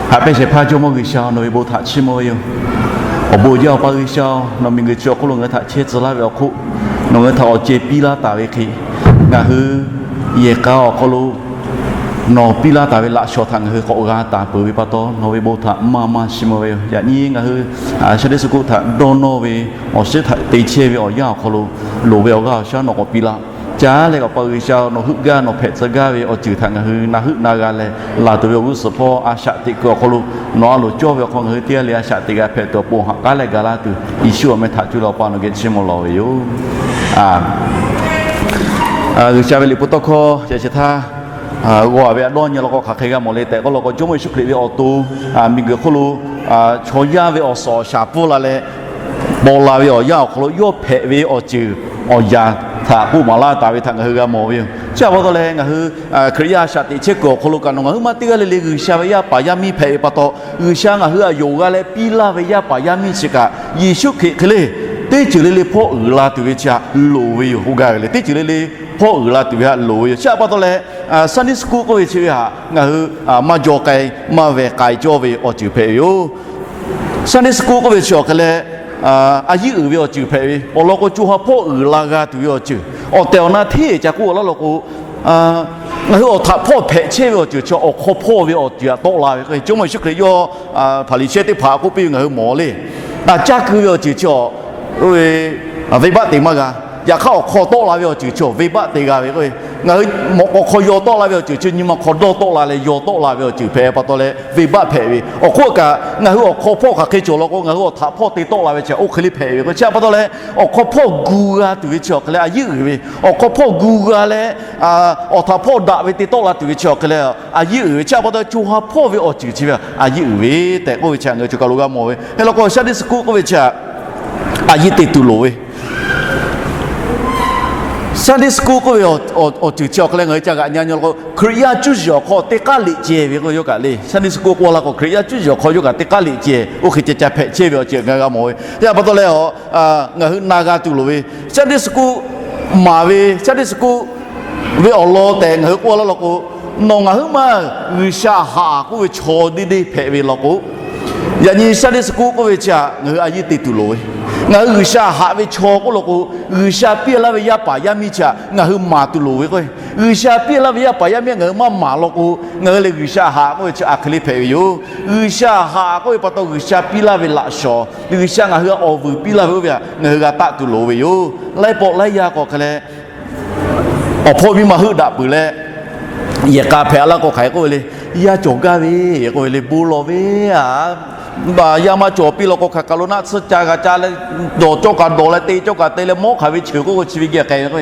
Haꞈ pehnˇ shehˍ hpaˇ Jawˇmawˇ G'uiˬsha, nawˬ ve bon htaꞈ chiˇ mvuh ve yoˬ. Awˬ bon jaˇ Awˬ pa G'uiˬsha-oˬ, nawˬ miˬguiˬ chi awˬ hk'oˆ lo ngaˬ hui htaꞈ chehˇ tcuh laˇ ve awˬ hk'oˆ, nawˬ ngaˬ hui htaꞈ awˬ ceh piˇ laˇ taˍ ve hk'e, ngaˬ hui yehˬ k'a awˬ hk'aw lo nawˬ piˇ laˇ taˍ ve laꞈ shawnˍ htaꞈ ngaˬ hui k'awꞈ g'a taˍ peuˬ ve pa taw, nawˬ ve bon htaꞈ maˇ maˇ chiˇ mvuh ve yoˬ. Yaꞈ nyi ngaˬ hui Sunday school htaꞈ dawˇ nawˇ ve awˬ shinˉ htaꞈ te chehˇ ve awˬ yanˇ awˬ hk'aw lo, loˍ ve awˬ g'aˇ awˬ shaˉ nawˬ k'awꞈ piˇ laˇ. Ca leh Awˬ pa G'uiˬsha, nawˬ heuˆ gaˇ nawˬ hpehꞈ tcuh gaˇ ve awˬ ceuˬ htaꞈ ngaˬ hui na heuˆ na g'a leh, laˬ tuˬ ve awˬ g'uˇ suhˍ hpawˇ a shaꞈ teꞈ kuiˬ awˬ hk'aw lo, nawˬ a loˍ cawˇ ve awˬ hk'aw ngaˬ hui teˇ g'aˇ le a shaꞈ teꞈ g'a hpehꞈ tuˬ awˬ pon haꞈ k'aˉ leh ga laˇ tuˬ, Yeˍsuˆ awˬ meh htaꞈ cuˇ leh Awˬ pa nawˬ geh chiˇ mvuh lawˬ ve yoˬ. G'uiˬsha ve liꞈ hpu tawˇ hkawˇ ceh chi htaˇ g'aw ve a dawˇ nyi law k'o hk'aˬ hk'e g'a mawˬ le tehꞈ k'oˆ law k'o, Jawˇmawˇ Yeˍsuˆ Hkriꞈ ve awˬ to miˬguiˬ hk'oˆ lo chaw yaˇ ve awˬ suhˍ awˬ shaˍ pfuhˇ la leh paw la ve awˬ yanˇ awˬ hk'aw lo yawˇ hpehꞈ ve awˬ ceuˬ awˬ yaꞈ htaꞈ k'oˆ maˍ laˇ taˍ ve htaꞈ ngaˬ hui g'a mawˬ ve yoˬ. Chi htaꞈ pa taw leh ngaˬ hui Hkriꞈ yaˇ a shaꞈ teꞈ chehˇ kuiˬ awˬ hk'aw lo kaꞈ nawˬ ngaˬ hui maˇ teˇ g'aˇ le le G'uiˬsha ve yaˇ paˍ yaˇ miˇ hpehꞈ ve pa taw, G'uiˬsha ngaˬ hui htaꞈ yonˍ g'a leh piˇ laˇ ve yaˇ paˍ yaˇ miˇ chi kaꞈ Yeˍsuˆ Hkriꞈ hk'e le teˇ ceuˬ le le hpawˇ uiˍ la tuˬ ve chi htaꞈ loˍ ve yoˬ. K'oˆ gaˇ ve le, teˇ ceuˬ le le hpawˇ uiˍ la tuˬ ve htaꞈ loˍ ve yoˬ. Chi htaꞈ pa taw leh Sunday school k'oˆ ve chi ve htaꞈ ngaˬ hui maˇ jaw k'ai maˇ veh k'ai cawˇ ve awˬ ceuˬ hpehꞈ ve yoˬ. Sunday school k'oˆ ve chi awˬ hk'e leh a yiˉ uiˍ ve awˬ ceuˬ hpehꞈ ve awˬ lawn k'o, co ha hpawˇ uiˍ la g'a tuˬ ve awˬ ceuˬ. Awˬ tehˬ awˬ na hteˇ ca k'oˆ laˇ law k'o, ngaˬ hui awˬ htaꞈ hpawˇ hpehꞈ chehˇ ve awˬ ceuˬ chi awˬ hk'aw hpawˇ ve awˬ ceuˬ htaꞈ tawˆ la ve k'o, Jawˇmawˇ Yeˍsuˆ Hkriꞈ yawˇ Hpaˍriˍsehˇ teˇ hpaˍ k'oˆ piˇ ve ngaˬ hui mawˬ le. Caˇ keu ve awˬ ceuˬ chi awˬ venˇbaˆ te maˇ g'a. Yaꞈ hk'aˇ awˬ hk'aw tawˆ la ve awˬ ceuˬ chi awˬ venˇbaˆ te g'a ve k'o, ngaˬ hui mawꞈ k'aw hk'aw yaw tawˆ la ve awˬ ceuˬ chi nyi ma hk'aw dawˇ tawˆ la leh yaw tawˆ la ve awˬ ceuˬ hpehꞈ pa taw leh venˇbaˆ hpehꞈ ve. Awˬ hk'oˆ kaꞈ ngaˬ hui awˬ hk'aw hpawˇ hk'aˬ hk'e cawˬ law k'o, ngaˬ hui awˬ htaꞈ hpawˇ te tawˆ la ve chi oˇ hk'e le hpehꞈ ve k'o, chi htaꞈ pa taw leh awˬ hk'aw hpawˇ gu g'a tuˬ ve chi awˬ hk'e leh a yiˉ uiˍ ve. Awˬ hk'aw hpawˇ gu g'a leh awˬ htaꞈ hpawˇ daꞈ ve te tawˆ la tuˬ ve chi awˬ hk'e leh a yiˉ uiˍ ve. Chi htaꞈ pa taw co ha hpawˇ ve awˬ ceuˬ chi ve a yiˉ uiˍ ve tehꞈ k'oˆ ve chi ngaˬ hui choˬ kaˬ lo g'a mawˬ ve. Hk'e law k'o Sunday school k'oˆ ve chi htaꞈ a yiˉ te tuˬ loˍ ve. Sunday school k'oˆ ve awˬ ceuˬ chi awˬ hk'e leh ngaˬ hui ca g'aꞈ nyi nyi law k'o, Hkriꞈ yaˇ cuˇ yiˍ awˬ hk'aw teˇ k'aˉ liꞈ ceh ve k'o, yawˇ kaꞈ le Sunday school k'oˆ law k'o, Hkriꞈ yaˇ cuˇ yiˍ awˬ hk'aw yawˇ kaꞈ teˇ k'aˉ liꞈ ceh oˇ hk'e ca ca hpehꞈ chehˇ ve awˬ ceuˬ ngaˬ hui g'a mawˬ ve. Chi htaꞈ pa taw leh ngaˬ hui na g'a tuˬ loˍ ve, Sunday school maˍ ve, Sunday school ve awˬ lawn tehꞈ ngaˬ hui k'oˆ laˇ law k'o, nawˬ ngaˬ huiˉ maˇ G'uiˬsha haꞈ k'oˆ ve chaw deˇ deˇ hpehꞈ ve law k'o, yaꞈ nyi Sunday school k'oˆ ve chi htaꞈ ngaˬ hui a yiˉ te tuˬ loˍ ve. Ngaˬ hui G'uiˬsha haꞈ ve chaw k'oˆ law k'o, G'uiˬsha piˇ laˇ ve yaˇ paˍ yaˇ miˇ chi htaꞈ ngaˬ hui maˍ tuˬ loˍ ve k'o, G'uiˬsha piˇ laˇ ve yaˇ paˍ yaˇ miˇ htaꞈ ngaˬ hui maˇ maˍ law k'o, ngaˬ hui lehˬ G'uiˬsha haꞈ k'oˆ ve chi a hk'e le hpehꞈ ve yoˬ. G'uiˬsha haꞈ k'oˆ ve pa taw G'uiˬsha piˇ laˇ ve laꞈ shawnˍ, G'uiˬsha ngaˬ hui awˬ vuiˬ piˇ laˇ ve oˇ ve htaꞈ ngaˬ hui g'a taˆ tuˬ loˍ ve yoˬ. Laiˉ pawˆ laiˉ yaˇ k'o hk'e leh awˬ hpawˇ miˇ ma heuˆ daꞈ peuˬ leh, yehˬ k'a hpehꞈ laˇ k'o hk'aˬ hk'e k'oˆ ve le, yaˇ cawˬ gaˇ ve k'oˆ ve le, bon lawˬ ve a, yaˇ maˇ cawˬ piˇ law k'o hk'aˬ kaˬ lo naˆ tsuhˇ ca g'a ca leh, dawˬ cawˇ kaꞈ dawˬ leh te cawˇ kaꞈ te leh mawˉ hk'aˬ ve cheuˬ k'oˆ k'o chi ve geh k'ai ve k'o,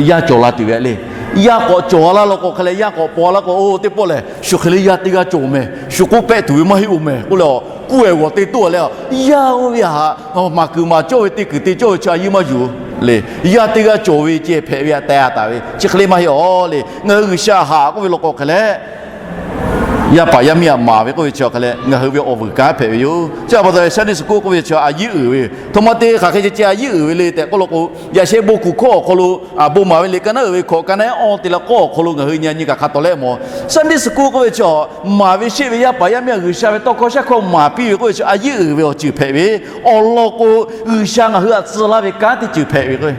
yaˇ cawˬ la tuˬ ve le. Yaˇ k'awꞈ cawˬ laˇ law k'o hk'e leh, yaˇ k'awꞈ paw laˇ k'o, oˇ teˇ pawˆ lehˬ shu hk'e le yaˇ teˇ g'aˇ cawˬ mehˍ, shu k'oˆ pehˆ tuˬ ve maˇ heˆ-oˬ mehˍ k'oˆ leh, kuˇ ehˍ g'awˬ te toˇ leh, yaˇ oˇ ve htaꞈ maˍ kuiˬ maˍ cawˇ ve te kuiˬ te cawˇ ve chi a yiˇ maˇ yuˬ le. Yaˇ teˇ g'aˇ cawˬ ve ceh hpehꞈ ve htaꞈ teh a taˍ ve chi hk'e le maˇ heˆ-oˬ le. Ngaˬ hui G'uiˬsha haꞈ k'oˆ ve law k'o hk'e leh, yaˇ paˍ yaˇ miˇ htaꞈ maˍ ve k'oˆ ve chi hk'e leh ngaˬ hui ve awˬ vuiˬ kanˉ hpehꞈ ve yoˬ. Chi htaꞈ pa taw Sunday school k'oˆ ve chi a yiˉ uiˍ ve yoˬ. Htoꞈ ma te hk'aˬ hk'e ceh ceh a yiˉ uiˍ ve le tehꞈ k'oˆ law k'o, yaꞈ sheh bon kuˬ hkawˇ awˬ hk'aw lo bon maˍ ve liꞈ ka naˉ uiˍ ve hkawꞈ ka naˉ awˇ te leh k'awˇ awˬ hk'aw lo ngaˬ hui nyi nyi kaꞈ hk'a tawˍ leh mawˬ. Sunday school k'oˆ ve chi maˍ ve sheˆ ve yaˇ paˍ yaˇ miˇ htaꞈ G'uiˬsha ve tawˇ hkawˇ shaˉ hkawˇ maˍ piˇ ve k'oˆ ve chi a yiˉ uiˍ ve awˬ ceuˬ hpehꞈ ve. Awˬ lawn k'o, G'uiˬsha ngaˬ hui htaꞈ tcuh laˇ ve kanˉ teˇ ceuˬ hpehꞈ ve k'o,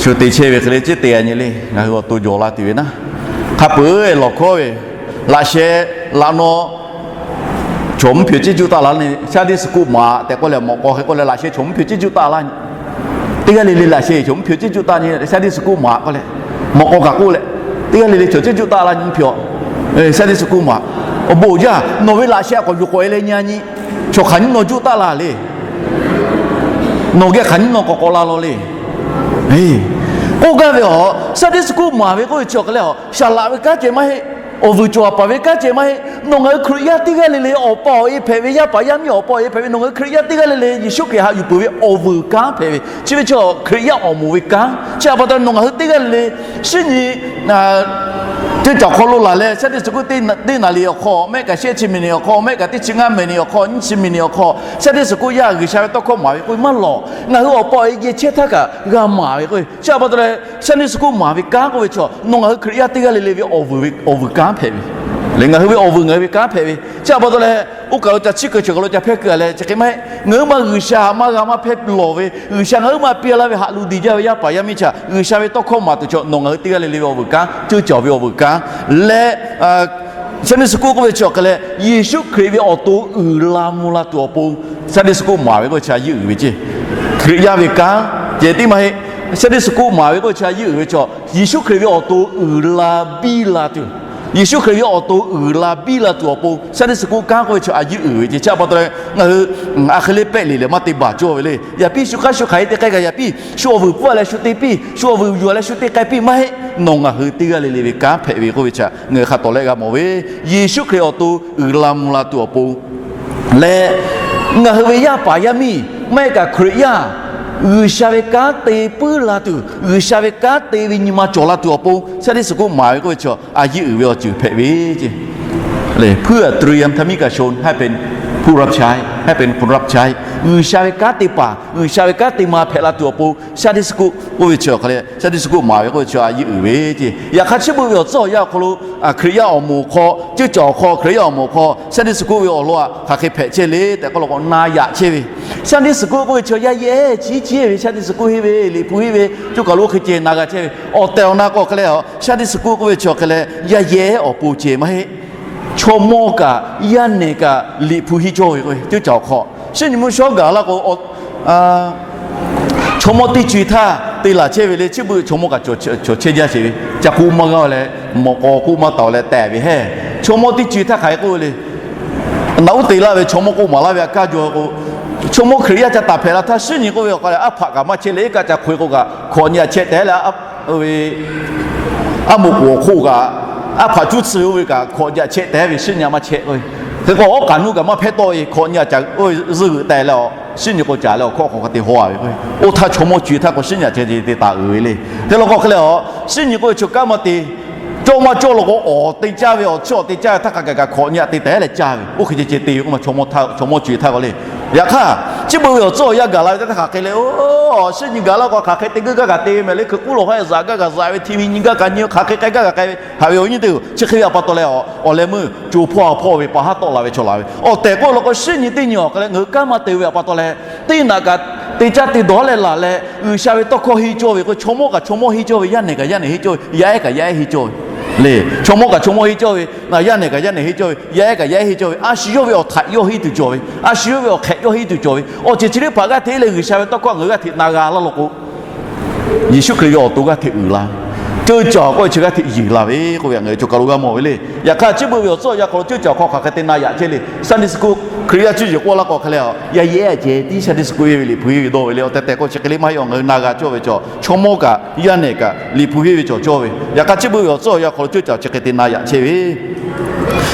shu te chehˇ ve hk'e le ceˇ te a nyi le, ngaˬ hui awˬ to jawˬ la tuˬ ve naˉ, hk'a peuˬ lawˬ hkawˇ ve, laꞈ sheh laꞈ naw chaw mvuhˇ hpeuꞈ ceˇ juˆ taˆ la le, Sunday school maˍ tehꞈ k'oˆ leh mawꞈ k'aw hk'e k'oˆ leh laꞈ sheh chaw mvuhˇ hpeuꞈ ceˇ juˆ taˆ la. Teˇ g'aˇ le le laꞈ sheh chaw mvuhˇ hpeuꞈ ceˇ juˆ taˆ nyi Sunday school maˍ k'oˆ leh, mawꞈ k'aw kaꞈ k'oˆ leh, teˇ g'aˇ le le chaw ceˇ juˆ taˆ la nyi mvuhˇ hpeuꞈ Sunday school maˍ. Awˬ bon jaˇ, nawˬ ve laꞈ sheh k'awꞈ yuˬ k'awꞈ e leh nyi a nyi, chaw hk'aˬ nyiˇ naw juˆ taˆ la le. Nawˬ geh hk'aˬ nyiˇ naw k'awꞈ k'awꞈ la law le. K'oˆ gaˇ ve a, Sunday school maˍ ve k'oˆ ve chi awˬ hk'e leh a, saˍlaꞈ ve kanˉ ceh maˇ heˆ. Awˬ vuiˬ cawˬ a paˍ ve kanˉ ceh maˇ heˆ. Nawˬ ngaˬ hui Hkriꞈ yaˇ teˇ g'aˇ le le awˬ pa awˬ e hpehꞈ ve, yaˇ paˍ yaˇ miˇ awˬ pa awˬ e hpehꞈ ve, nawˬ ngaˬ hui Hkriꞈ yaˇ teˇ g'aˇ le le Yeˍsuˆ Hkriꞈ htaꞈ yuˬ peuˬ ve awˬ vuiˬ kanˉ hpehꞈ ve. Chi ve chaw Hkriꞈ yaˇ awˬ moˍ ve kanˉ. Chi htaꞈ pa taw nawˬ ngaˬ hui teˇ g'aˇ le le shinˉ nyi Ceuˇ caˬ awˬ hk'aw lo laˬ leh Sunday school teˇ naˍ liˍ awˬ hk'aw, mehˆ kaꞈ shehˆ chi miˬ niˬ awˬ hk'aw, mehˆ kaꞈ teˇ chi ngaˇ miˬ niˬ awˬ hk'aw, nyiˇ chi miˬ niˬ awˬ hk'aw Sunday school yaˇ G'uiˬsha ve tawˇ hkawˇ maˍ ve k'oˆ ve maˇ lawˬ. Ngaˬ hui awˬ pa awˬ e geh chehˇ htaˇ kaꞈ g'a maˍ ve k'oˆ ve. Chi pa taw leh Sunday school maˍ ve kanˉ k'oˆ ve chaw nawˬ ngaˬ hui Hkriꞈ yaˇ teˇ g'aˇ le le ve awˬ vuiˬ ve awˬ vuiˬ kanˉ hpehꞈ ve le. Ngaˬ hui ve awˬ vuiˬ ngaˬ hui ve kanˉ hpehꞈ ve. Chi pa taw leh oˇ kaˬ lo ca chiˇ keu, chi kaˬ lo ca hpehˇ keu a leh chi hk'e maˇ heˆ. Ngaˬ huiˉ ma G'uiˬsha maˇ g'a maˇ hpehˇ lawˬ ve, G'uiˬsha ngaˬ huiˉ ma piˇ laˇ ve haꞈ lo diˬ jaˇ ve yaˇ paˍ yaˇ miˇ chaꞈ G'uiˬsha ve tawˇ hkawˇ maˍ tuˬ chaw nawˬ ngaˬ hui teˇ g'aˇ le le ve awˬ vuiˬ kanˉ, ceuˇ caˬ ve awˬ vuiˬ kanˉ leh Sunday school k'oˆ ve chi awˬ hk'e leh Yeˍsuˆ Hkriꞈ ve awˬ to uiˍ la mvuh la tuˬ awˬ pon Sunday school maˍ ve k'oˆ ve chi a yeˇ uiˍ ve ceˇ. Hkriꞈ yaˇ ve kanˉ ceh tiˉ maˇ heˆ. Sunday school maˍ ve k'oˆ ve chi a yeˇ uiˍ ve chaw Yeˍsuˆ Hkriꞈ ve awˬ to uiˍ la biˇ la tuˬ, Yeˍsuˆ Hkriꞈ ve awˬ to uiˍ la biˇ la tuˬ awˬ pon Sunday school kanˉ k'oˆ ve chi a yeˇ uiˍ ve ceˇ. Chi pa taw leh ngaˬ hui a hk'e le pehˆ le leh maˇ te baˬ cawˇ ve le. Yaꞈ piˇ shu hk'aˇ shu hk'aˬ hk'e te k'ai kaꞈ yaꞈ piˇ, shu awˬ vuiˬ pfuhˇ a leh shu te piˇ, shu awˬ vuiˬ yuˬ a leh shu te k'ai piˇ maˇ heˆ. Nawˬ ngaˬ hui teˇ g'aˇ le le ve kanˉ hpehꞈ ve k'oˆ ve chi ngaˬ hui hk'a tawˍ leh g'a mawˬ ve, Yeˍsuˆ Hkriꞈ awˬ to uiˍ la mvuh la tuˬ awˬ pon leh ngaˬ hui ve yaˇ paˍ yaˇ miˇ maˇ heˆ kaꞈ Hkriꞈ yaˇ G'uiˬsha ve kanˉ te puiˉ la tuˬ, G'uiˬsha ve kanˉ te ve nyi ma cawˬ la tuˬ awˬ pon Sunday school maˍ ve k'oˆ ve chi a yeˇ uiˍ ve awˬ ceuˬ hpehꞈ ve ceˇ. เพื่อเตรียมธรรมิกชนให้เป็นผู้รับใช้ ให้เป็นคนรับใช้ G'uiˬsha ve kanˉ te paˍ, G'uiˬsha ve kanˉ te ma hpehꞈ la tuˬ awˬ pon Sunday school k'oˆ ve chi awˬ hk'e leh Sunday school maˍ ve k'oˆ ve chi a yeˇ uiˍ ve ceˇ. Yaꞈ hk'aˇ chi beuꞈ ve awˬ tcuhˉ awˬ yanˇ awˬ hk'aw lo Hkriꞈ yaˇ awˬ moˍ hk'aw, ceuˇ caˬ awˬ hk'aw, Hkriꞈ yaˇ awˬ moˍ hk'aw Sunday school ve awˬ lawn aꞈ hk'aˬ hk'e hpehꞈ chehˇ le tehꞈ k'oˆ law k'o, na yaꞈ chehˇ ve. Sunday school k'oˆ ve chi yaˇ yehˬ chi chehˇ ve Sunday school henˇ ve, Liꞈ hpu henˇ ve, cawˇ kaˬ lo hk'e ceh na g'a chehˇ ve. Awˬ tehˬ awˬ na k'o hk'e leh Sunday school k'oˆ ve chi awˬ hk'e leh yaˇ yehˬ awˬ pon ceh maˇ heˆ. Chaw mawˇ kaꞈ yaˇ nehˬ kaꞈ Liꞈ hpu henˇ cawˇ ve k'o, ceuˇ caˬ awˬ hk'aw shinˉ nyi mvuhˇ shawˉ gaˬ laˇ k'o, chaw mawˇ teˇ co-e htaˇ te laˬ chehˇ ve le. Chi beuꞈ chaw mawˇ kaꞈ cawˬ chehˇ jaˇ sheˍ ve. Ca k'oˆ maˇ g'a leh, mawꞈ k'aw k'oˆ maˇ taˍ leh tehꞈ ve hehˉ. Chaw mawˇ teˇ co-e htaˇ hk'aˬ hk'e k'oˆ ve le. Naꞈ uˉ te laˇ ve chaw mawˇ k'oˆ maˍ laˇ ve a kaˇ jaw k'o, chaw mawˇ Hkriꞈ yaˇ ca taˍ hpehꞈ la htaˇ shinˉ nyi k'oˆ ve awˬ hk'a leh aˉ hpaꞈ kaꞈ maˇ chehˇ leh iˉ kaˆ ca hk'oꞈ e k'o kaꞈ hkawꞈ nyi a chehˇ tehˉ leh, aˉ moˍ k'oˍ awˬ hk'oˆ kaꞈ aˉ hpaꞈ cuˇ tcuh oˇ ve kaꞈ hkawꞈ nyi a chehˇ tehˉ ve shinˉ nyi maˇ chehˇ k'o, hk'e k'o awˉ k'aꞈ nuˇ kaꞈ maˇ hpehˇ tawˆ ve hkawꞈ nyi a ca oˇ ve zuhˆ g'euꞈ tehˉ leh a shinˉ nyi k'o ca leh awˬ hkawˇ hk'aw hk'a te haw a ve k'o, oˇ htaˇ chaw mawˇ co-e htaˇ k'o shinˉ nyi a ceh te taˍ uiˍ ve le. Hk'e law k'o hk'e leh a shinˉ nyi k'oˆ ve chi kanˉ maˇ te cawˇ maˇ cawˇ law k'o, awˬ te caˇ ve awˬ chi awˬ te caˇ ve htaˇ hk'a gaˬ kaꞈ hkawꞈ nyi a te tehˉ leh caˇ ve. Oˇ hk'e ceh ceh te ve k'o ma chaw mawˇ co-e htaˇ k'o le. Yaꞈ hk'aˇ chi beuꞈ ve awˬ tcuhˉ awˬ yanˇ gaˬ la ve teˇ htaˇ hk'aˬ hk'e leh, oˇ shinˉ nyi gaˬ laˇ k'o hk'aˬ hk'e te geuˇ gaˇ kaꞈ te ve mehˍ le. Hkui k'uˉ lawˬ hk'a zaꞈ gaˇ kaꞈ zaꞈ ve, hti ve nyi gaˇ kaꞈ nyi, hk'aˬ hk'e k'ai gaˇ kaꞈ k'ai ve. Haꞈ ve awˬ nyi teˇ-oˬ, chi hk'e ve a pa taw leh a, awˬ leh meuˇ co hpawˇ a hpawˇ ve pa haˉ tawˆ la ve chaw la ve. Awˬ tehˬ k'oˆ law k'o shinˉ nyi teˇ nyi awˬ hk'e leh ngaˬ hui kanˉ maˇ te ve a pa taw leh, teˇ naꞈ kaꞈ te caˇ te dawˬ leh laˬ leh G'uiˬsha ve tawˇ hkawˇ henˇ cawˇ ve k'o, chaw mawˇ kaꞈ chaw mawˇ henˇ cawˇ ve, yaˇ nehˬ kaꞈ yaˇ nehˬ henˇ cawˇ ve, yaˇ ehˉ kaꞈ yaˇ ehˉ henˇ cawˇ ve le. Chaw mawˇ kaꞈ chaw mawˇ henˇ cawˇ ve, yaˇ nehˬ kaꞈ yaˇ nehˬ henˇ cawˇ ve, yaˇ ehˉ kaꞈ yaˇ ehˉ henˇ cawˇ ve, a shu yawˇ ve awˬ htaiꞈ yawˇ henˇ tuˬ cawˬ ve, a shu yawˇ ve awˬ hk'ehꞈ yawˇ henˇ tuˬ cawˬ ve. Awˬ ceuˬ chi teˇ hpaˍ g'aˇ hteꞈ leh G'uiˬsha ve tawˇ hkawˇ ngaˬ hui g'aˇ hteꞈ na g'a laˇ law k'o, Yeˍsuˆ Hkriꞈ ve awˬ to g'aˇ hteꞈ uiˍ la ve, ceuˇ caˬ k'oˆ ve chi g'aˇ hteꞈ yeˬ la ve k'oˆ ve ngaˬ hui cawˬ kaˬ lo g'a mawˬ ve le. Yaꞈ hk'aˇ chi beuꞈ ve awˬ tcuhˉ awˬ yanˇ hk'aw lo ceuˇ caˬ awˬ hk'aw hk'aˬ hk'e te na yaꞈ chehˇ le. Sunday school Hkriꞈ yaˇ cuˇ yiˍ k'oˆ laˇ k'o hk'e leh a, yaˇ yehˉ ceh tiˉ Sunday school henˇ ve, Liꞈ hpu henˇ ve dawˇ ve le. Awˬ tehˬ tehˬ k'o chi hk'e le maˇ heˆ. Ngaˬ hui na g'a cawˇ ve chaw, chaw mawˇ kaꞈ yaˇ nehˬ kaꞈ Liꞈ hpu henˇ ve cawˬ cawˇ ve. Yaꞈ hk'aˇ chi beuꞈ ve awˬ tcuhˉ awˬ yanˇ hk'aw lo ceuˇ caˬ chi hk'e te na yaꞈ chehˇ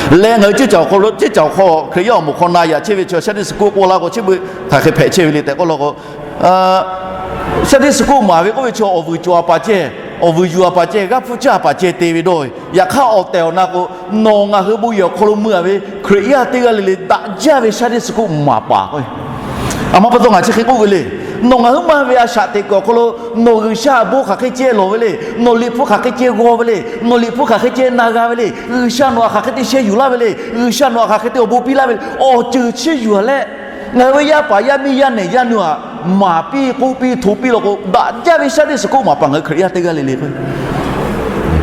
ve leh ngaˬ hui ceuˇ caˬ awˬ hk'aw lo, ceuˇ caˬ awˬ hk'aw Hkriꞈ yaˇ awˬ moˍ hk'aw na yaꞈ chehˇ ve chaw Sunday school k'oˆ laˇ k'o chi beuꞈ hk'aˬ hk'e hpehꞈ chehˇ ve le tehꞈ k'oˆ law k'o, Sunday school maˍ ve k'oˆ ve chaw awˬ vuiˬ cawˬ a paˍ ceh, awˬ vuiˬ yuˬ a paˍ ceh, g'aˇ hpfuhˇ caˇ a paˍ ceh te ve dawˇ ve. Yaꞈ hk'aˇ awˬ tehˬ awˬ na k'o, nawˬ ngaˬ hui bon yehˬ awˬ hk'aw lo mui a ve Hkriꞈ yaˇ teˇ g'aˇ le le daꞈ jaˇ ve Sunday school maˍ paˍ k'o, a ma pa taw ngaˬ chi hk'e k'oˆ ve le. Nawˬ ngaˬ huiˉ ma ve a shaꞈ teꞈ kuiˬ awˬ hk'aw lo nawˬ G'uiˬsha awˬ bon hk'aˬ hk'e ceh lawˬ ve le, nawˬ Liꞈ hpu hk'aˬ hk'e ceh g'aw ve le, nawˬ Liꞈ hpu hk'aˬ hk'e ceh na g'a ve le, G'uiˬsha nawˬ htaꞈ hk'aˬ hk'e te sheh yuˬ laˇ ve le, G'uiˬsha nawˬ htaꞈ hk'aˬ hk'e te awˬ bon piˇ laˇ ve le, awˬ ceuˬ chi yuˬ a leh ngaˬ hui ve yaˇ paˍ yaˇ miˇ yaˇ nehˬ yaˇ nu htaꞈ maˍ piˇ k'oˆ piˇ hto piˇ law k'o, daꞈ jaˇ ve Sunday school maˍ paˍ ngaˬ hui Hkriꞈ yaˇ teˇ g'aˇ le le k'o,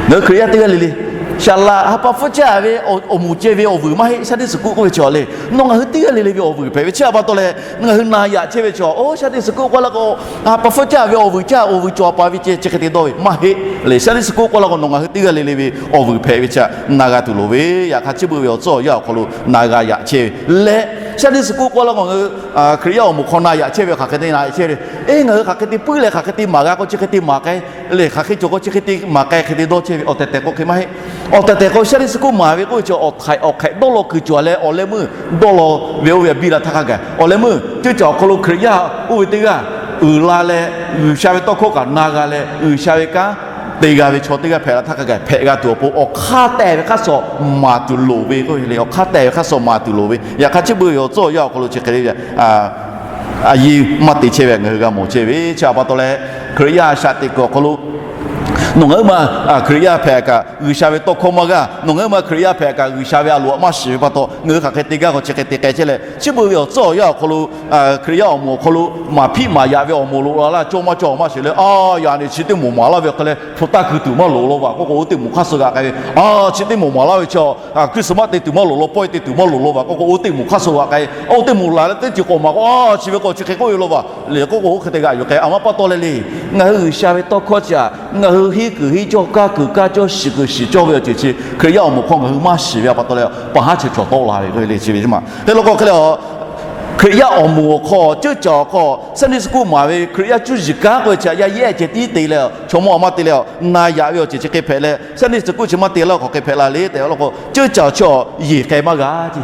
ngaˬ hui Hkriꞈ yaˇ teˇ g'aˇ le le. Shaˍ laꞈ ha pa hpfuhˇ caˇ ve awˬ moˍ ceh ve awˬ vuiˬ maˇ heˆ. Sunday school k'oˆ ve chaw le, nawˬ ngaˬ hui teˇ g'aˇ le le ve awˬ vuiˬ hpehꞈ ve chi a pa taw leh ngaˬ hui na yaꞈ chehˇ ve chaw, oˇ Sunday school k'oˆ laˇ k'o, ha pa hpfuhˇ caˇ ve awˬ vuiˬ caˇ, awˬ vuiˬ cawˬ a paˍ ve ceh chi hk'e te dawˇ ve maˇ heˆ le. Sunday school k'oˆ laˇ k'o nawˬ ngaˬ hui teˇ g'aˇ le le ve awˬ vuiˬ hpehꞈ ve chi na g'a tuˬ loˍ ve. Yaꞈ hk'aˇ chi beuꞈ ve awˬ tcuhˉ awˬ yanˇ awˬ hk'aw lo na g'a yaꞈ chehˇ ve leh, Sunday school k'oˆ laˇ k'o ngaˬ hui Hkriꞈ yaˇ awˬ moˍ hk'aw na yaꞈ chehˇ ve hk'aˬ hk'e te na yaꞈ chehˇ ve, eˇ ngaˬ hui hk'aˬ hk'e te puiˉ leh hk'aˬ hk'e te maˍ g'a k'o chi hk'e te maˍ k'ai leh, hk'aˬ hk'e cawˬ k'o chi hk'e te maˍ k'ai hk'e te dawˇ chehˇ ve. Awˬ tehˬ tehˬ k'o hk'e maˇ heˆ. Awˬ tehˬ tehˬ k'o Sunday school maˍ ve k'oˆ ve chi awˬ htaiꞈ awˬ hk'ehꞈ dawˇ law kuiˬ cawˬ leh awˬ leh meuˇ dawˇ law ve oˇ ve a biˇ la htaˇ hk'a gaˬ awˬ leh meuˇ ceuˇ caˬ awˬ hk'aw lo Hkriꞈ yaˇ oˇ ve teˇ g'aˇ uiˍ la leh G'uiˬsha ve tawˇ hkawˇ kaꞈ na g'a leh G'uiˬsha ve kanˉ te g'a ve chaw teˇ g'aˇ hpehꞈ la htaˇ hk'a gaˬ hpehꞈ g'a tuˬ awˬ pon awˬ hk'aˇ tehˬ ve hk'aˇ suh maˍ tuˬ loˍ ve k'oˆ ve le. Awˬ hk'aˇ tehˬ ve hk'aˇ suh maˍ tuˬ loˍ ve. Yaꞈ hk'aˇ chi beuꞈ ve awˬ tcuhˉ awˬ yanˇ awˬ hk'aw lo chi hk'e le ve a yeˇ maˇ te chehˇ ve ngaˬ hui g'a mawˬ chehˇ ve. Chi htaꞈ pa taw leh Hkriꞈ yaˇ a shaꞈ teꞈ kuiˬ awˬ hk'aw lo nawˬ ngaˬ hui ma Hkriꞈ yaˇ hpehꞈ kaꞈ G'uiˬsha ve tawˇ hkawˇ maˇ g'a. Nawˬ ngaˬ hui ma Hkriꞈ yaˇ hpehꞈ kaꞈ G'uiˬsha ve a loˍ htaꞈ maˇ shiˍ ve pa taw, ngaˬ hui hk'aˬ hk'e te gaˇ k'o chi hk'e te k'ai chehˇ leh, chi beuꞈ ve awˬ tcuhˉ awˬ yanˇ awˬ hk'aw lo Hkriꞈ yaˇ awˬ moˍ awˬ hk'aw lo maˍ hpiˆ maˍ yaꞈ ve awˬ moˍ loꞈ la laˇ cawˇ maˇ cawˇ maˇ shiˍ leh, a yaꞈ nyi chi teˇ moˍ maˍ laˇ ve awˬ hk'e leh hpu taˇ ku tuˬ maˇ loˍ law vaˬ k'oˆ k'o, oˇ teˇ moˍ hk'aˇ suh g'aꞈ k'ai ve. A chi teˇ moˍ maˍ laˇ ve chi Christmas te tuˬ maˇ loˍ law, pawehˇ te tuˬ maˇ loˍ law vaˬ k'oˆ k'o, oˇ teˇ moˍ hk'aˇ suh g'aꞈ k'ai. Oˇ teˇ moˍ laˬ leh teˇ ceuˬ k'awꞈ maˍ k'o, a chi ve k'o chi hk'e k'oˆ ve law vaˬ le k'oˆ k'o, oˇ hk'e te g'aꞈ yuˬ k'ai. A ma pa taw leh le, ngaˬ hui G'uiˬsha ve tawˇ hkawˇ chi htaꞈ ngaˬ hui henˇ kuiˬ henˇ cawˇ, kaˇ kuiˬ kaˇ cawˇ, shiˍ kuiˬ shiˍ cawˇ ve awˬ ceuˬ chi Hkriꞈ yaˇ awˬ moˍ hk'aw ngaˬ hui maˇ shiˍ ve a pa taw leh, pa haˉ chi chaw tawˆ la ve k'oˆ ve le. Chi ve maˬ hk'e law k'o hk'e leh, Hkriꞈ yaˇ awˬ moˍ awˬ hk'aw, ceuˇ caˬ awˬ hk'aw Sunday school maˍ ve Hkriꞈ yaˇ cuˇ yiˍ kanˉ k'oˆ ve chi yaˇ yehˇ ceh tiˉ te leh, chaw mawˇ a maˇ te leh, na yaꞈ ve awˬ ceuˬ chi hk'e hpehꞈ leh, Sunday school chi maˇ te laˇ k'o hk'aˬ hk'e hpehꞈ la le tehꞈ law k'o, ceuˇ caˬ awˬ chaw yehˬ k'ai maˇ g'a ce.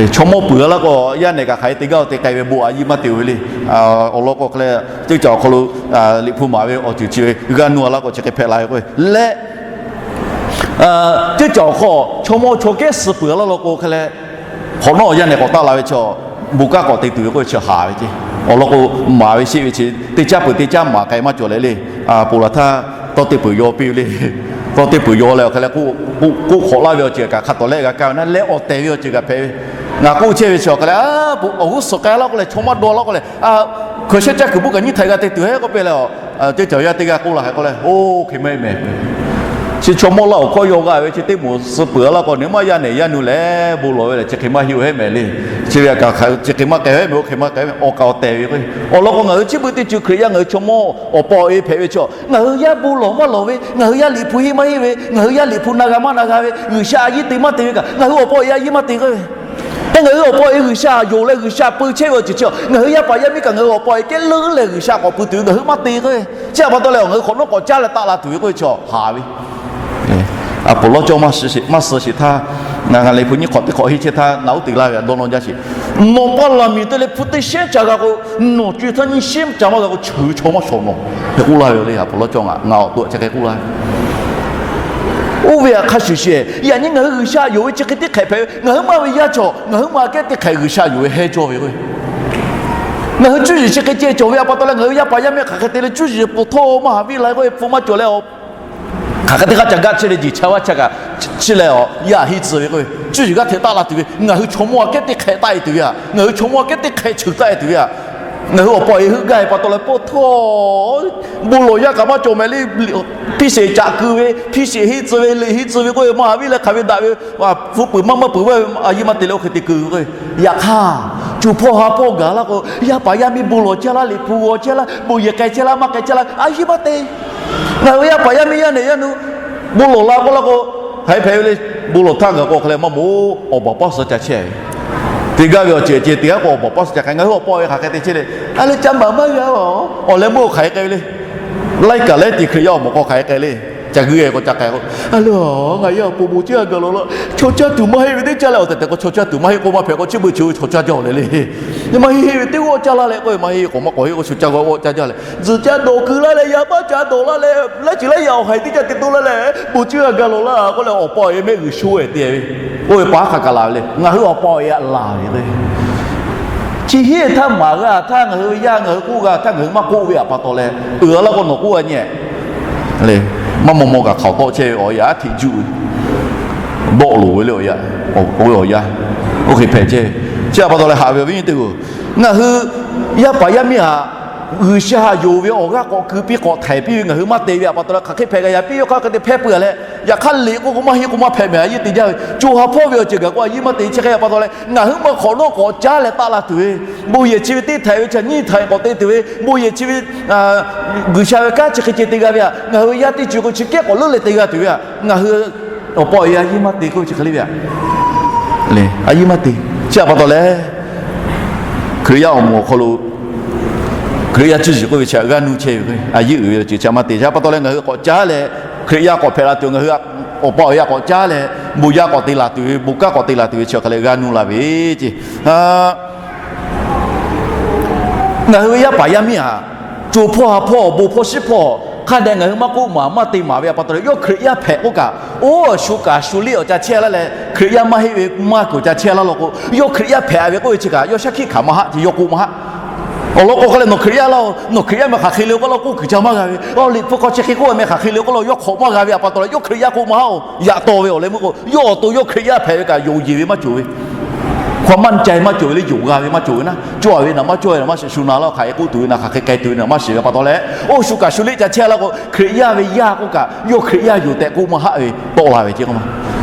Chaw mawˇ peuˬ a laˇ k'o, yaˇ nehˬ kaꞈ hk'aˬ hk'e te gaˇ te k'ai ve bon a yiˇ maˇ te ve le. Awˬ lawn k'o hk'e leh, ceuˇ caˬ awˬ hk'aw lo Liꞈ hpu maˍ ve awˬ ceuˬ chi ve g'a nuˇ a laˇ k'o chi hk'e hpehꞈ la ve k'o leh, ceuˇ caˬ awˬ hk'aw chaw mawˇ chaw kehˉ suh peuˬ a laˇ law k'o hk'e leh, hk'awꞈ nawˉ yaˇ nehˬ k'awꞈ taˆ la ve chi, bon kanˉ k'awꞈ te tuˬ ve k'oˆ ve chi haˍ ve ce. Awˬ lawn k'o, maˍ ve sheˆ ve chi teˇ caˉ peuˬ teˇ caˉ maˍ k'ai maˇ cawˬ leh le. Ponˬ laˬ htaˇ tawˇ teˇ peuˬ yaw piˇ ve le. Tawˇ teˇ peuˬ yaw leh awˬ hk'e leh, k'oˆ hk'awꞈ laˇ ve awˬ ceuˬ kaꞈ hk'a tawˍ lehˆ g'a kaˇ ve naˉ leh awˬ tehˬ ve awˬ ceuˬ kaꞈ hpehꞈ ve. Ngaˬ k'oˆ chehˇ ve chi awˬ hk'e leh, awˬ g'uˇ suhˍ k'ai laˇ k'o leh chaw maˇ dawˇ laˇ k'o leh, hkawehˬ shehˆ caˇ kuiˬ buˆ kaꞈ nyiˇ htaiꞈ g'a te tuˬ heˆ k'oˆ piˇ leh, ceuˇ caˬ yaˇ teˇ g'aˇ k'oˆ la hk'e k'oˆ leh, oˇ hk'e maˇ heˆ mehˍ. Chi chaw mawˇ laˇ awˬ hkawˇ yaw g'a ve chi teˇ moˍ suh peuˬ a laˇ k'o, nawˬ maˇ yaˇ nehˬ yaˇ nu leh bon lawˬ ve lehˬ chi hk'e maˇ heˆ oˬ heˆ mehˍ le. Chi ve kaꞈ chi hk'e maˇ k'ai heˆ mehˍ, oˇ hk'e maˇ k'ai ve awˬ kaꞈ awˬ tehˬ ve k'o, awˬ lawn k'o ngaˬ hui chi beuꞈ teˇ ceuˬ Hkriꞈ yaˇ ngaˬ hui chaw mawˇ awˬ pa awˬ e hpehꞈ ve chi, ngaˬ hui yaˇ bon lawˬ maˇ lawˬ ve, ngaˬ hui yaˇ Liꞈ hpu henˇ maˇ henˇ ve, ngaˬ hui yaˇ Liꞈ hpu na g'a maˇ na g'a ve, G'uiˬsha a yiˇ te maˇ te ve kaꞈ ngaˬ hui awˬ pa awˬ e a yiˇ maˇ te k'oˆ ve. Hk'e ngaˬ hui awˬ pa awˬ e G'uiˬsha yonˍ leh G'uiˬsha peu chehˇ ve awˬ ceuˬ chi, ngaˬ hui yaˇ paˍ yaˇ miˇ kaꞈ ngaˬ hui awˬ pa awˬ e kehˉ leuˉ leh G'uiˬsha k'awꞈ peu tuˬ ve ngaˬ hui maˇ te k'oˆ ve. Chi htaꞈ pa taw leh ngaˬ hui hk'awꞈ nawˉ k'awꞈ caˉ leh taˆ la tuˬ ve k'oˆ ve chi haˍ ve. A poˍ lawˇ cawˇ maˇ suh sheˍ htaˇ, ngaˬ ngaˬ Liꞈ hpu nyiˇ hk'awꞈ teˇ hk'awꞈ henˇ chehˇ htaˇ na uˉ te laˇ ve a dawˇ nawˇ jaˇ sheˍ. Nawˬ paˇ laˬ miˬ te leh hpu teˇ shehnˉ ca g'a k'o, nawˬ co e htaˇ nyiˇ shehnˉ ca maˇ g'a k'o, cheuˬ ve chaw maˇ shawˍ nawˬ hk'e k'oˆ laˇ ve le. A poˍ lawˇ cawˇ ngaˬ ngaˬ awˬ to chi hk'e k'oˆ laˇ ve. Oˇ ve htaꞈ hk'a shuˍ shuˍ, yaꞈ nyi ngaˬ hui G'uiˬsha yonˍ ve chi hk'e teˇ hk'ehꞈ hpehꞈ ve, ngaˬ hui maˇ ve yaˇ cawˬ, ngaˬ hui maˇ kehˉ teˇ hk'ehꞈ G'uiˬsha yonˍ ve hehnˇ cawˇ ve k'o, ngaˬ hui cuˇ yiˍ chi hk'e ceh cawˬ ve a pa taw leh ngaˬ hui yaˇ paˍ yaˇ miˇ hk'aˬ hk'e te leh cuˇ yiˍ peuˬ htawˇ maˇ haˍ viˇ la k'oˆ ve hpu maˇ cawˬ leh, hk'aˬ hk'e teˇ hk'aˇ ca gaˆ chehˇ leh jeˬ cha vaˇ cha kaꞈ chi leh a yaˇ henˇ tcuh ve k'o, cuˇ yiˍ g'aˇ hteꞈ taˆ la tuˬ ve, ngaˬ hui chaw mawˇ a kehˉ teˇ hk'ehꞈ taˆ e tuˬ ve a, ngaˬ hui chaw mawˇ a kehˉ teˇ hk'ehꞈ cheuˬ taˆ e tuˬ ve a, ngaˬ hui awˬ pa awˬ e heuˆ gaˇ ve pa taw leh pawˆ htawˇ bon lawˬ yaˇ kaꞈ maˇ cawˬ mehˍ le. Hpiˇ sheˍ caꞈ keu ve, hpiˇ sheˍ henˇ tcuh ve, liꞈ henˇ tcuh ve k'oˆ ve maˇ haˍ viˇ leh hk'aˬ ve daꞈ ve, hpu peuˬ maˇ maˇ peuˬ ve a yiˇ maˇ te leh oˇ hk'e te keu ve k'o, yaꞈ hk'aˇ co hpawˇ ha hpawˇ gaˬ laˇ k'o, yaˇ paˍ yaˇ miˇ bon lawˬ chehˇ laˇ, Liꞈ hpu g'aw chehˇ laˇ, bon yehˬ k'ai chehˇ laˇ, maˇ k'ai chehˇ laˇ a yiˇ maˇ te. Ngaˬ hui yaˇ paˍ yaˇ miˇ yaˇ nehˬ yaˇ nu bon lawˬ la k'oˆ laˇ k'o, hk'aˬ hk'e hpehꞈ ve le. Bon lawˬ htaˇ ngaˬ k'o hk'e leh maˇ moˍ awˬ baˬ paˉ suh ca chehˇ ve, te gaˇ ve awˬ ceuˬ ceh te gaˇ k'o awˬ baˬ paˉ suh ca k'ai. Ngaˬ hui awˬ pa awˬ e hk'aˬ hk'e te chehˇ le. A leh ca maˍ maˇ g'a a, awˬ leh meuˇ hk'aˬ hk'e k'ai ve le. Laiˉ kaꞈ leh ti Hkriꞈ yaˇ awˬ moˍ k'o hk'aˬ hk'e k'ai le. Ca g'uiˇ e k'o ca k'ai k'o, a le, ngaˬ yaˇ awˬ pon bon ceˇ a gaˬ lawˬ laˇ, chaw caˇ tuˬ maˇ heˆ ve teˇ caˇ leh awˬ tehˬ tehˬ k'o chaw caˇ tuˬ maˇ heˆ k'oˆ maˇ hpehꞈ k'o, chi beuꞈ chi chaw caˇ jaˇ le le. Maˇ heˆ heˆ ve teˇ g'awˇ caˇ laˇ leh k'oˆ ve, maˇ heˆ k'awꞈ maˇ k'awꞈ heˆ k'o chaw caˇ g'a g'awˇ caˇ jaˇ leh, tzuhˬ caˇ dawˬ keu laˇ leh yaˇ paˉ ca dawˬ laˇ leh, laiˉ ceuˬ laiˉ yaꞈ awˬ haiˬ teˇ caˇ te toˇ laˇ leh, bon ceˇ a gaˬ lawˬ laˇ k'oˆ leh awˬ pa awˬ e mehˆ g'uiˬ sho e te ve, oˇ ve pa haˉ hk'a kaꞈ laˬ ve le. Ngaˬ hui awˬ pa awˬ e htaꞈ laˬ ve le. Chi hiˉ htaˇ maˍ g'a htaˇ ngaˬ hui ve yaˇ ngaˬ hui k'oˆ g'a htaˇ ngaˬ hui maˇ k'oˆ ve a pa taw leh, uiˍ a laˇ k'o nawˬ k'oˆ a nyi le. Maˇ maw maw kaꞈ hk'aoˍ tawˆ chehˇ ve awˬ yaˇ hteꞈ juˆ ve, dawˆ loˍ ve le awˬ yaˇ, awˬ k'oˆ ve awˬ yaˇ, oˇ hk'e hpehꞈ chehˇ ve. Chi a pa taw leh haꞈ ve awˬ viˉ nyi teˇ hpaˍ-oˬ, ngaˬ hui yaˇ paˍ yaˇ miˇ htaꞈ G'uiˬsha htaꞈ yonˍ ve awˬ g'aˇ k'awꞈ keu piˇ k'awꞈ htaiˍ piˇ ve ngaˬ hui maˇ te ve a pa taw leh hk'aˬ hk'e hpehꞈ g'a yaꞈ piˇ yawˇ hk'aˇ hk'e te hpehˇ peuˬ a leh, yaꞈ hk'aˇ liꞈ k'oˆ k'o maˇ heˆ k'o maˇ hpehꞈ mehˍ a yiˇ te jaˇ ve. Co ha hpawˇ ve awˬ ceuˬ gaˬ k'o a yiˇ maˇ te. Chi hk'e a pa taw leh ngaˬ hui ma hk'awꞈ nawˉ k'awꞈ caˉ leh taˆ la tuˬ ve, bon yehˬ chi ve teˇ htaiꞈ ve chi nyiˇ htaiꞈ k'awꞈ te tuˬ ve, bon yehˬ chi ve G'uiˬsha ve kanˉ chi hk'e ceh te g'a ve htaꞈ ngaˬ hui ve yaˇ teˇ ceuˬ k'o chi kehˉ k'awꞈ leuˉ leh te g'a tuˬ ve htaꞈ ngaˬ hui awˬ pa awˬ e a yiˇ maˇ te k'oˆ ve chi hk'e le ve htaꞈ le, a yiˇ maˇ te. Chi a pa taw leh Hkriꞈ yaˇ awˬ moˍ awˬ hk'aw lo Hkriꞈ yaˇ cuˇ yiˍ k'oˆ ve chi htaꞈ g'aˇ nuˇ chehˇ ve k'o, a yiˇ uiˍ ve awˬ ceuˬ chi a maˇ te. Chi a pa taw leh ngaˬ hui k'awꞈ caˉ leh Hkriꞈ yaˇ k'awꞈ hpehꞈ la tuˬ, ngaˬ hui awˬ pa awˬ e htaꞈ k'awꞈ caˉ leh bon yaˇ k'awꞈ te la tuˬ ve, bon kanˉ k'awꞈ te la tuˬ ve chi hk'e leh g'aˇ nuˇ la ve ce. Ngaˬ hui ve yaˇ paˍ yaˇ miˇ htaꞈ co hpawˇ ha hpawˇ, bon hpawˇ shiˉ hpawˇ Hk'a dehꞈ ngaˬ hui maˇ k'oˆ maˍ maˇ te maˍ ve a pa taw leh, yawˇ Hkriꞈ yaˇ hpehꞈ k'oˆ kaꞈ, oˇ shu kaꞈ shu liˇ awˬ ca chehˇ laˇ leh, Hkriꞈ yaˇ maˇ heˆ ve maˇ kuiˬ ca chehˇ laˇ law k'o, yawˇ Hkriꞈ yaˇ hpehꞈ ve k'oˆ ve chi kaꞈ yawˇ shaˉ hkiˆ hkanˍ maˇ haˆ ce, yawˇ k'oˆ maˇ haˆ. Awˬ lawn k'o hk'a leh nawˬ Hkriꞈ yaˇ laˇ-oˬ, nawˬ Hkriꞈ yaˇ meh hk'aˬ hk'e le k'oˆ laˇ k'oˆ kuiˬ ca maˇ g'a ve, a Liꞈ hpu hk'aw chi hk'e k'oˆ ve meh hk'aˬ hk'e le k'oˆ laˇ yawˇ hk'awꞈ maˇ g'a ve a pa taw leh, yawˇ Hkriꞈ yaˇ k'oˆ maˇ haˆ-oˬ. Yaꞈ taw ve awˬ leh meuˇ k'o, yawˇ awˬ to yawˇ Hkriꞈ yaˇ hpehꞈ ve kaꞈ yonˍ yeˬ ve maˇ cawˬ ve, hk'aw maˇ ca maˇ cawˬ ve le, yonˍ g'a ve maˇ cawˬ ve naˉ, cawˇ ve naˬ maˇ cawˇ ve naˬ maˇ shiˍ, shu na laˇ hk'aˬ hk'e k'oˆ tuˬ ve naˬ, hk'aˬ hk'e k'ai tuˬ ve naˬ maˇ shiˍ ve a pa taw leh, oˇ shu kaꞈ shu liˇ ca chehˇ laˇ k'o, Hkriꞈ yaˇ ve yaˇ k'oˆ kaꞈ yawˇ Hkriꞈ yaˇ yoˬ tehꞈ k'oˆ maˇ haˆ ve tawˆ la ve ce k'o ma.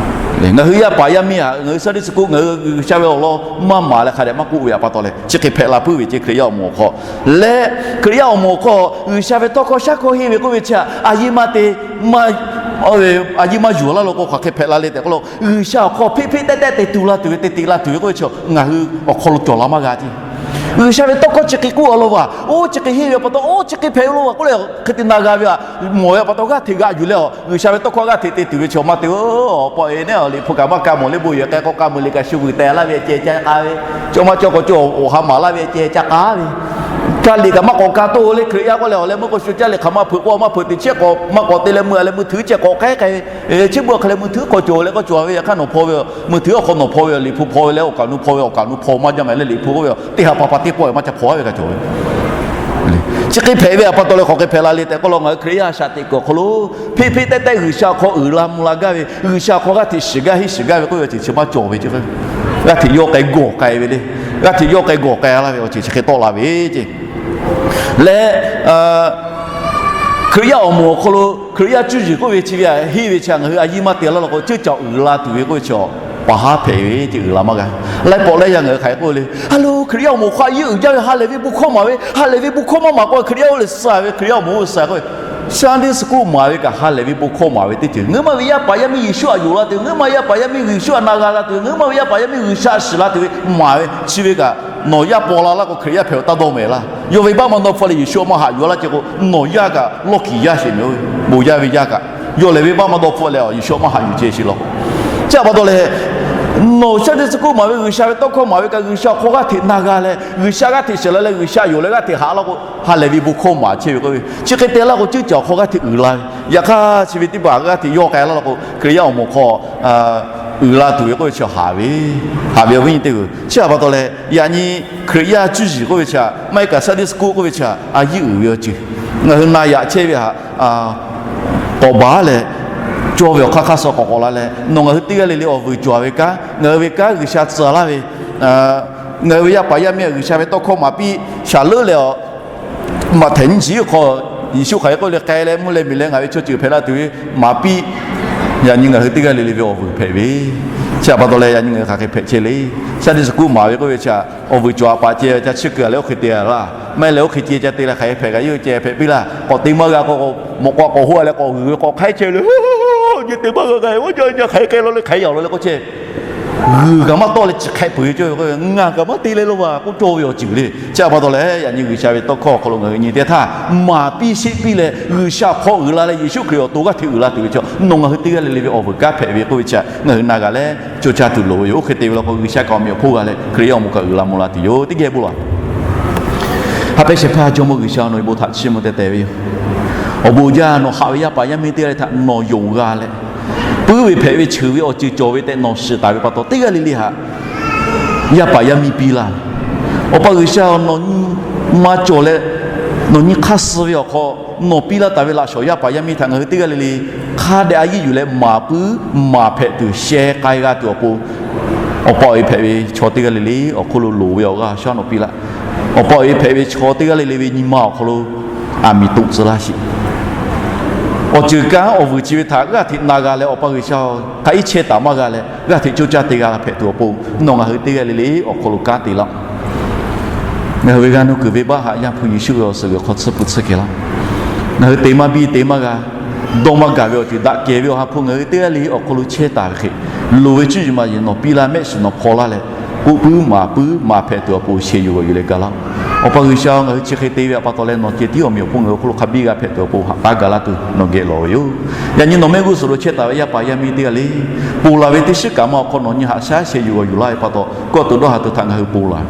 Ngaˬ hui yaˇ paˍ yaˇ miˇ aꞈ, ngaˬ hui Sunday school ngaˬ hui G'uiˬsha ve awˬ lawn maˇ maˍ leh hk'a dehꞈ maˇ k'oˆ ve a pa taw leh, chi hk'e hpehꞈ la puiˉ ve ce Hkriꞈ yaˇ awˬ moˍ awˬ hk'aw. Leh Hkriꞈ yaˇ awˬ moˍ awˬ hk'aw G'uiˬsha ve tawˇ hkawˇ shaˉ hkawˇ henˇ ve k'oˆ ve chi htaꞈ a yiˇ maˇ te, a yiˇ maˇ yuˬ laˇ law k'o, hk'aˬ hk'e hpehꞈ la le tehꞈ k'oˆ law, G'uiˬsha awˬ hk'aw hpeˆ hpeˆ tehˉ tehˉ te tuˬ la tuˬ ve, te te la tuˬ ve k'oˆ ve chi ngaˬ hui awˬ hk'aw lo cawˬ la maˇ g'a ce. G'uiˬsha ve tawˇ hkawˇ chi hk'e k'oˆ a law va, oˇ chi hk'e henˇ ve a pa taw, oˇ chi hk'e hpehꞈ ve law va k'oˆ leh, hk'e te na g'a ve a, mawˬ ve a pa taw g'aˇ hteꞈ g'aꞈ yuˬ leh a, G'uiˬsha ve tawˇ hkawˇ g'aˇ hteꞈ te tuˬ ve chi maˇ te-o. Pawˆ e neˉ a Liꞈ hpu kaꞈ maˇ ka mawˬ leh bon yehˬ k'ai k'o, k'a meuˬ le kaꞈ shu vuiˬ teh laˇ ve ceh ca k'a ve, cawˇ maˇ cawˇ k'o cawˇ awˬ ha maˍ laˇ ve ceh ca k'a ve, ka liꞈ kaꞈ maˇ k'awꞈ ka toˇ le Hkriꞈ yaˇ k'oˆ leh, awˬ leh meuˇ k'o shu caˇ leh hk'aˬ maˇ hpeuꞈ k'o maˇ hpeuꞈ teꞈ chehˇ k'awꞈ maˇ k'awꞈ te leh meuˇ a leh meuˇ htuiˉ ceh k'awꞈ k'ehˉ k'ai ve, chi beuꞈ hk'aˬ leh meuˇ htuiˉ k'awꞈ cawˬ leh k'awꞈ cawˬ ve, yaꞈ hk'aˇ nawˬ hpaw ve, meuˇ htuiˉ awˬ hk'aw nawˬ hpaw ve, Liꞈ hpu hpaw ve leh awˬ kaˍ awˬ nu hpaw ve, awˬ kaˍ awˬ nu hpaw maˇ jaˇ mehˍ leh Liꞈ hpu k'oˆ ve teˇ ha pa pa teˇ pawˆ maˇ ca hpaw ve kaꞈ cawˬ ve. Chi hk'e hpehꞈ ve a pa taw leh hk'aˬ hk'e hpehꞈ la le tehꞈ k'oˆ law, ngaˬ hui Hkriꞈ yaˇ shaꞈ teꞈ kuiˬ awˬ hk'aw lo hpeˆ hpeˆ tehˉ tehˉ G'uiˬsha awˬ hk'aw uiˍ la mvuh la gaˇ ve, G'uiˬsha awˬ hk'aw g'aˇ hteꞈ shiˍ gaˇ henˇ shiˍ gaˇ ve k'oˆ ve awˬ ceuˬ chi maˇ cawˬ ve ce. G'aˇ hteꞈ yawˇ k'ai gawˬ k'ai ve le. G'aˇ hteꞈ yawˇ k'ai gawˬ k'ai laˇ ve awˬ ceuˬ chi hk'e tawˆ la ve ce. Leh Hkriꞈ yaˇ awˬ moˍ awˬ hk'aw lo Hkriꞈ yaˇ cuˇ yiˍ k'oˆ ve chi ve a henˇ ve chi a ngaˬ hui a yiˇ maˇ te laˇ law k'o, ceuˇ caˬ uiˍ la tuˬ ve k'oˆ ve chi a, paˍ haˉ hpehꞈ ve ce, uiˍ la maˇ g'a. Laiˉ pawˆ laiˉ yaˇ ngaˬ hui hk'aˬ hk'e k'oˆ le, a lo Hkriꞈ yaˇ awˬ moˍ hk'aw a yiˇ uiˍ jaˇ ve ha lehˬ ve bon hkawˇ maˍ ve, ha lehˬ ve bon hkawˇ maˇ maˍ k'o Hkriꞈ yaˇ oˇ lehˬ suh ve, Hkriꞈ yaˇ awˬ moˍ oˇ suh k'oˆ ve, Sunday school maˍ ve kaꞈ ha lehˬ ve bon hkawˇ maˍ ve teˇ ceuˬ, ngaˬ hui maˇ ve yaˇ paˍ yaˇ miˇ Yeˍsuˆ htaꞈ yonˍ la tuˬ ve, ngaˬ hui maˇ yaˇ paˍ yaˇ miˇ Yeˍsuˆ htaꞈ na g'a la tuˬ ve, ngaˬ hui maˇ ve yaˇ paˍ yaˇ miˇ G'uiˬsha shiˍ la tuˬ ve maˍ ve, chi ve kaꞈ nawˬ yaˇ paw la laˇ k'o Hkriꞈ yaˇ hpehꞈ awˬ taˇ dawˇ mehˍ laˇ. Yawˇ ve baˆ maˇ dawˇ hpfuhˆ leh Yeˍsuˆ maˇ haꞈ yuˬ laˇ ce k'o, nawˬ yaˇ kaꞈ lawˇ kiˬ yaˇ sheˍ mehˍ oˬ ve, bon yaˇ ve yaˇ kaꞈ yawˇ lehˬ ve baˆ maˇ dawˇ hpfuhˆ leh Yeˍsuˆ maˇ haꞈ yuˬ ce sheˍ law. Chi a pa taw leh, nawˬ Sunday school maˍ ve, G'uiˬsha ve tawˇ hkawˇ maˍ ve kaꞈ G'uiˬsha awˬ hk'aw g'aˇ hteꞈ na g'a leh, G'uiˬsha g'aˇ hteꞈ shiˍ la leh, G'uiˬsha yonˍ leh g'aˇ hteꞈ haꞈ laˇ k'o, ha lehˬ ve bon hkawˇ maˍ chehˇ ve k'oˆ ve, chi hk'e te laˇ k'o ceuˇ caˬ awˬ hk'aw g'aˇ hteꞈ uiˍ la ve, yaꞈ hk'aˇ chi ve teˇ hpaˍ g'aˇ hteꞈ yawˇ k'ai laˇ law k'o Hkriꞈ yaˇ awˬ moˍ hk'aw uiˍ la tuˬ ve k'oˆ ve chi haꞈ ve, haꞈ ve awˬ viˉ nyi teˇ hpaˍ-oˬ. Chi a pa taw leh yaꞈ nyi Hkriꞈ yaˇ cuˇ yiˍ k'oˆ ve chi htaꞈ maˇ heˆ kaꞈ Sunday school k'oˆ ve chi htaꞈ a yiˇ uiˍ ve awˬ ceuˬ ngaˬ hui na yaꞈ chehˇ ve htaꞈ k'awꞈ baˬ leh, cawˇ ve awˬ hk'aˇ hk'aˇ suh k'awꞈ k'awꞈ la leh, nawˬ ngaˬ hui teˇ g'aˇ le le awˬ vuiˬ cawˬ ve kanˉ, ngaˬ hui ve kanˉ G'uiˬsha tcuh laˇ ve, ngaˬ hui ve yaˇ paˍ yaˇ miˇ G'uiˬsha ve tawˇ hkawˇ maˍ piˇ shaˍ leuˉ leh a, Maꞈhtehˍ nyiˇ chi hk'aw Yeˍsuˆ hk'aˬ hk'e k'oˆ le, k'ai leh mvuhˇ leh miˬ leh ngaˬ ve chaw ceuˬ hpehꞈ la tuˬ ve maˍ piˇ. Yaꞈ nyi ngaˬ hui teˇ g'aˇ le le ve awˬ vuiˬ hpehꞈ ve, chi a pa taw leh yaꞈ nyi ngaˬ hui hk'aˬ hk'e hpehꞈ chehˇ le. Sunday school maˍ ve k'oˆ ve chi htaꞈ awˬ vuiˬ cawˬ a pa ceh ca chiˇ keu a leh oˇ hk'e te a laˇ, maˇ heˆ leh oˇ hk'e ceh ca te leh hk'aˬ hk'e hpehꞈ kaꞈ yawˇ ceh hpehꞈ piˇ laˇ. K'awꞈ te maˇ g'a k'o, mawꞈ k'aw k'awꞈ hoˆ a leh k'awꞈ g'uiˬ ve k'awꞈ hk'aiˉ chehˇ le, nyi te maˇ g'a k'ai, oˇ ca nyi hk'aˬ hk'e k'ai law le, hk'aˬ hk'e yaˇ awˬ lawn leh k'oˆ chehˇ g'uiˬ kaꞈ maˇ tawˆ leh chi hk'e peuˬ ve cawˇ ve k'o, ngaˬ kaꞈ maˇ te leh law va k'oˆ cawˇ ve awˬ ceuˬ le. Chi a pa taw leh yaꞈ nyi G'uiˬsha ve tawˇ hkawˇ awˬ hk'aw lo ngaˬ hui nyi teˇ htaˇ maˍ piˇ sheˆ piˇ leh G'uiˬsha awˬ hk'aw uiˍ la leh Yeˍsuˆ Hkriꞈ awˬ to g'aˇ hteꞈ uiˍ la tuˬ ve chi nawˬ ngaˬ hui teˇ g'aˇ le le ve awˬ vuiˬ kanˉ hpehꞈ ve k'oˆ ve chi htaꞈ ngaˬ hui na g'a leh coˇ caˇ tuˬ loˍ ve yoˬ. Oˇ hk'e te ve law k'o G'uiˬsha kaꞈ awˬ meꞈ awˬ hponˇ g'a leh Hkriꞈ yaˇ awˬ moˍ kaꞈ uiˍ la mvuh la tuˬ yoˬ. Teˇ geh bon lawˬ. Ha pehˇ shehˍ hpaˇ Jawˇmawˇ G'uiˬsha, nawˬ ve bon htaꞈ chiˇ mvuh teh teh ve yoˬ. Awˬ bon jaˇ, nawˬ haꞈ ve yaˇ paˍ yaˇ miˇ teˇ g'aˇ le htaꞈ nawˬ yonˍ g'a leh, puiˉ ve hpehꞈ ve cheuˬ ve awˬ ceuˬ cawˬ ve tehꞈ nawˬ shiˍ taˍ ve pa taw teˇ g'aˇ le le htaꞈ yaˇ paˍ yaˇ miˇ piˇ laˇ. Awˬ pa G'uiˬsha, nawˬ nyi ma cawˬ leh nawˬ nyi hk'aˇ suh ve awˬ hk'aw nawˬ piˇ laˇ taˍ ve laꞈ shawˍ yaˇ paˍ yaˇ miˇ htaꞈ ngaˬ hui teˇ g'aˇ le le hk'a dehꞈ a yiˇ yuˬ leh maˍ puiˉ maˍ hpehꞈ tuˬ sheh k'ai g'a tuˬ awˬ pon, awˬ pa awˬ e hpehꞈ ve chaw teˇ g'aˇ le le awˬ hk'oˆ lo loˍ ve awˬ g'aˇ shaˉ nawˬ piˇ laˇ. Awˬ pa awˬ e hpehꞈ ve chaw teˇ g'aˇ le le ve nyi ma awˬ hk'aw lo aˬ miˍ toꞈ tcuh laˇ sheˍ. Awˬ ceuˬ kanˉ awˬ vuiˬ chi ve htaꞈ g'aˇ hteꞈ na g'a leh, Awˬ pa G'uiˬsha, hk'a iˉ chehˇ taˍ maˇ g'a leh, g'aˇ hteꞈ coˇ caˇ te g'a hpehꞈ tuˬ awˬ pon, nawˬ ngaˬ hui teˇ g'aˇ le le awˬ hk'aw lo kanˉ te laˇ-oˆ. Ngaˬ hui ve g'aˇ nuˇ kuiˬ venˇbaˆ haꞈ Yaˇ hpu Yeˍsuˆ ve awˬ suhˍ g'uiˬ hk'aw tsuhˇ pui tsuhˇ kehˬ laˇ-oˆ. Ngaˬ hui te maˇ biˇ te maˇ g'a, dawˇ maˇ gaˬ ve awˬ ceuˬ daꞈ kehˬ ve Awˬ ha hpu ngaˬ hui teˇ g'aˇ le awˬ hk'aw lo chehˇ taˍ ve hk'e, loˍ ve cuˇ yiˍ maˍ yiˍ nawˬ piˇ laˇ, mehˆ shiˍ nawˬ hpaw laˇ leh, k'oˆ puiˉ maˍ puiˉ maˍ hpehꞈ tuˬ awˬ pon sheh yuˬ g'awˬ yuˬ leh gaˬ laˇ-oˆ. Awˬ pa G'uiˬsha, ngaˬ hui chi hk'e te ve awˬ pa taw leh nawˬ ceh tiˉ awˬ meꞈ awˬ hponˇ ngaˬ hui awˬ hk'oˆ lo hk'a biˇ g'a hpehꞈ tuˬ awˬ pon haꞈ k'aˉ gaˬ laˇ tuˬ nawˬ geh lawˬ ve yoˬ. Yaꞈ nyi nawˬ mehˆ g'uˇ suhˍ lo chehˇ taˍ ve yaˇ paˍ yaˇ miˇ teˇ g'aˇ le, ponˬ laˬ ve teˇ shiˉ kaꞈ ma awˬ hk'aw nawˬ nyi haꞈ shaˉ sheh yuˬ g'awˬ yuˬ laˇ ve pa taw, kawˆ tuˬ dawˇ ha tuˬ htaꞈ ngaˬ hui ponˬ laˬ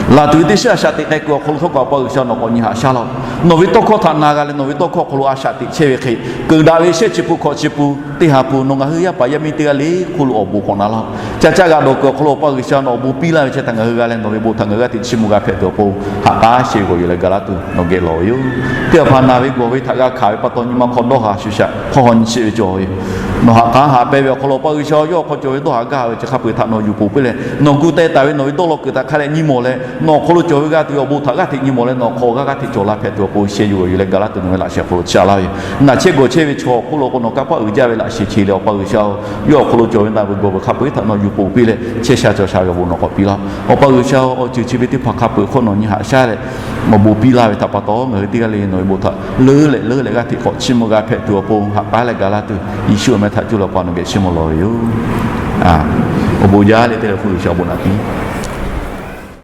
ve Laˬ tuˬ ve teˇ shiˉ a shaꞈ teꞈ k'ai kuiˬ awˬ hk'aw lo htawˇ kaꞈ, Awˬ pa G'uiˬsha, nawˬ k'awꞈ nyi haꞈ shaˉ laˇ-oˆ. Nawˬ ve tawˇ hkawˇ htaꞈ na g'a leh nawˬ ve tawˇ hkawˇ awˬ hk'aw lo a shaꞈ teꞈ chehˇ ve hk'e, keunˍ daꞈ ve shehˆ chi pun hkawꞈ chi pun teˇ ha pun nawˬ ngaˬ hui yaˇ paˍ yaˇ miˇ teˇ g'aˇ le hk'oˆ lo awˬ bon k'awꞈ na laˇ-oˆ. Ca caˆ g'a dawˬ kuiˬ awˬ hk'aw lo Awˬ pa G'uiˬsha nawˬ awˬ bon piˇ laˇ ve chi htaꞈ ngaˬ hui g'a leh nawˬ ve bon htaꞈ ngaˬ hui g'aˇ hteꞈ chiˇ mvuh g'a hpehꞈ tuˬ awˬ pon haꞈ k'aˉ sheh ve g'awˬ yuˬ leh ga laˇ tuˬ nawˬ geh lawˬ ve yoˬ. Teˇ hpaˍ naˬ ve gawˬ ve htaꞈ g'a hkanˍ ve pa taw nyi ma hk'aw dawˇ haˍ shuˍ shaꞈ hk'aw haw nyi sheˆ ve cawˬ ve yoˬ. Nawˬ haꞈ k'aˉ haꞈ pehnˇ ve awˬ hk'aw lo Awˬ pa G'uiˬsha yawˇ awˬ hk'aw cawˬ ve dawˇ haˍ gaˇ ve chi hk'a peu-eˬ htaꞈ nawˬ yuˬ ponˬ piˇ leh nawˬ gu teh taˍ ve nawˬ ve dawˇ law kuiˬ htaꞈ hk'a dehꞈ nyi mawˬ leh nawˬ awˬ hk'aw lo cawˬ ve g'a tuˬ ve awˬ bon htaꞈ g'aˇ hteꞈ nyi mawˬ leh nawˬ awˬ hk'aw g'aˇ g'aˇ hteꞈ cawˬ la hpehꞈ tuˬ awˬ pon sheh yuˬ g'awˬ yuˬ leh ga laˇ tuˬ nawˬ ve laꞈ sheh awˬ hk'aw lo chi a laˇ ve yoˬ. Naˬ chehˇ gawˬ chehˇ ve chaw awˬ hk'oˆ lo k'o nawˬ kanˇ paˆ uiˍ jaˇ ve laꞈ sheh che leh Awˬ pa G'uiˬsha-oˬ, yawˇ awˬ hk'aw lo cawˬ ve na ve gawˬ ve hk'a peu-eˬ htaꞈ nawˬ yuˬ ponˬ piˇ leh chehˇ sha cawˬ sha ve awˬ bon nawˬ k'awꞈ piˇ laˇ. Awˬ pa G'uiˬsha-oˬ, awˬ ceuˬ chi ve teˇ hpaˍ hk'a peu-eˬ hk'oˆ nawˬ nyi haꞈ shaˉ leh awˬ bon piˇ laˇ ve htaꞈ pa taw ngaˬ hui teˇ g'aˇ le nawˬ ve bon htaꞈ leuˉ leh leuˉ leh g'aˇ hteꞈ k'awꞈ chiˇ mvuh g'a hpehꞈ tuˬ awˬ pon haꞈ k'aˉ leh ga laˇ tuˬ Yeˍsuˆ awˬ meh htaꞈ cuˇ leh Awˬ pa nawˬ geh chiˇ mvuh lawˬ ve yoˬ. Awˬ bon jaˇ leh teˇ leh hpu G'uiˬsha awˬ bon naꞈ piˇ